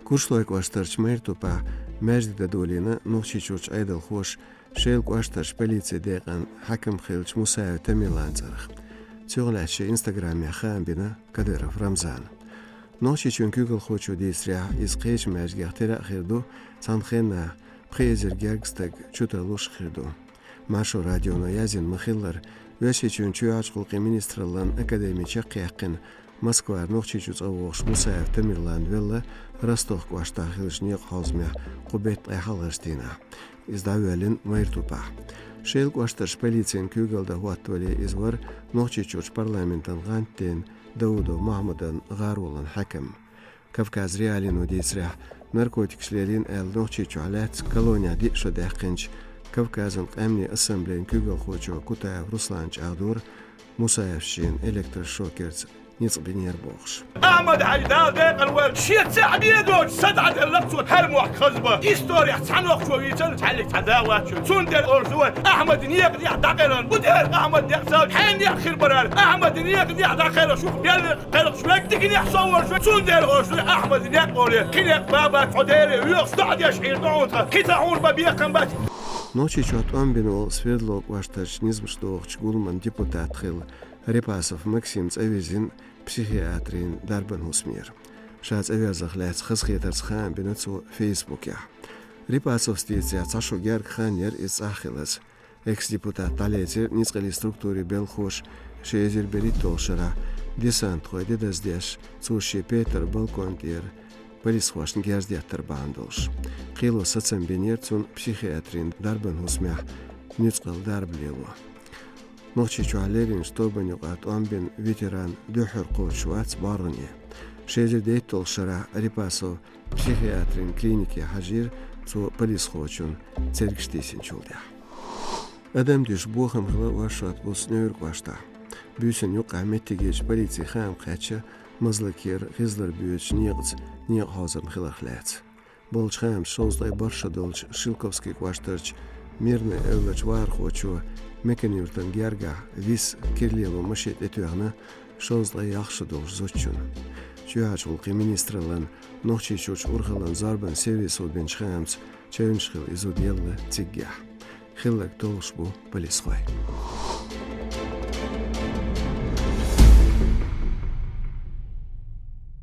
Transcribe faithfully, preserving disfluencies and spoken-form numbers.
Куршлой кӀоштарчу Майртупахь маьждиг дан долийна Нохчийчуьрчу Ӏедалхоша Шелан кӀоштарчу полицин декъан хьаькам хиллачу Мусаев Тамерланан цӀарах. Цунах лаьцна шен инстаграмехь хаам бина Кадыров Рамзана. Нохчийчоьнан куьйгалхочо дийцарехь, иза кхечу маьждигех тера а хир ду, цхьана хенахь пхи эзар гергга стаг чутарлуш а хир ду. Маршо радионо яздина ма-хиллара, Оьрсийчоьнан чоьхьарчу гӀуллакхийн министраллан академи чекхъяьккхина, Москвара Нохчийчу цӀа вогӀуш Мусаев Тамерлан велла Ростов кӀоштахь хиллачу некъан хьозамехь кху беттан ткъе хьалхарчу дийнахь. Иза дӀавоьллина Майртупахь. Шелан кӀоштарчу полицина куьйгалла дан хӀоттавале иза вара Нохчийчуьрчу парламентан гӀантден Даудов Махьмудан гӀаролан хьаькам. Кавказ.Реалиино дийцарехь, наркотикаш лелийна аьлла, Нохчийчохь лаьцна колонехь диъ шо даьккхинчу Кавказан къаьмнийн ассамблейн куьйгалхочо Кутаев Руслана чӀагӀдора Мусаевс шена электрошокерца ницкъ бинера бохуш. Ахьмад-Хьаьжа, Дала декъала войла, шен цхьаъ бен доцуш са дӀаделла цо, хӀара мохк хаза бан. Исторехь цхьа нохчо вийцина, цхьаьллиг цхьа да вац. Цундела олуш ду вай, Ахьмад некъа тӀехь дӀакъайлана. ХӀун дера Ахьмад некъ ца, хьенех хир бара? Ахьмад некъа тӀехь дӀакъайлаш, шух белла кхелхаш вегга диканехь со волуш ву. Цундела олуш ду Ахьмад некъ олий, кхин некъ бац, хьо Деле воьхуш, доӀа деш хьийна ду хьуна тхан, кхин ца хьуна бан бекхам бац. Нохчийчохь тӀом бина волу Свердлов кӀоштарчу низамаш дохучу гуламан депутат хилла Репасов Максим цӀа вирзина психиатрийн дарбан хӀусамера. Ша цӀа верзарх лаьцна хазахетарца хаам бина цо Фейсбукехь. Репасовс дийцарехь, цхьа шо гергга хан яра иза цӀахь хиларца. Экс-депутат дӀалецира ницкъаллин структурийн белхахоша ши эзар берхӀитталгӀачу шарахь десантхой де даздеш, цо шен петар балкон тӀера полисхошна герз деттар бахьана долуш. Кхело сацам бинера цунна психиатрийн дарбан хӀусамехь нуьцкъала дарба лело. Нохчийчохь леринчу тобанна юкъахь тӀом бина ветеран дуьххьара кхочуш вац боргӀане. Ши эзар дейтталгӀачу шарахь Репасов психиатрийн клинике хьажийра, цо полисхочун цергаш тийсинчул тӀаьхьа. Адам дуьйш бохам хилла оршот буса Невран кӀоштахь. Буьйсанна юккъехь меттигерчу полице хаам кхаьчна Мазлакера ГӀизлар боьдучу некъаца некъан хьозам хиларх лаьцна. Болчу хаамца, шовзткъе бархӀ шо долчу Шелковски кӀоштарчу Мирный эвларчу вахархочо Мекан-Юьртан гергахь Вис кира лело машен тӀетоьхна шовзткъе ялх шо долчу зудчунна. Чоьхьарчу гӀуллакхийн министраллан Нохчийчуьрчу урхаллан зорбанан сервисо бинчу хаамца, чевнаш хилла и зуда елла циггахь. Хилларг толлуш бу полисхой.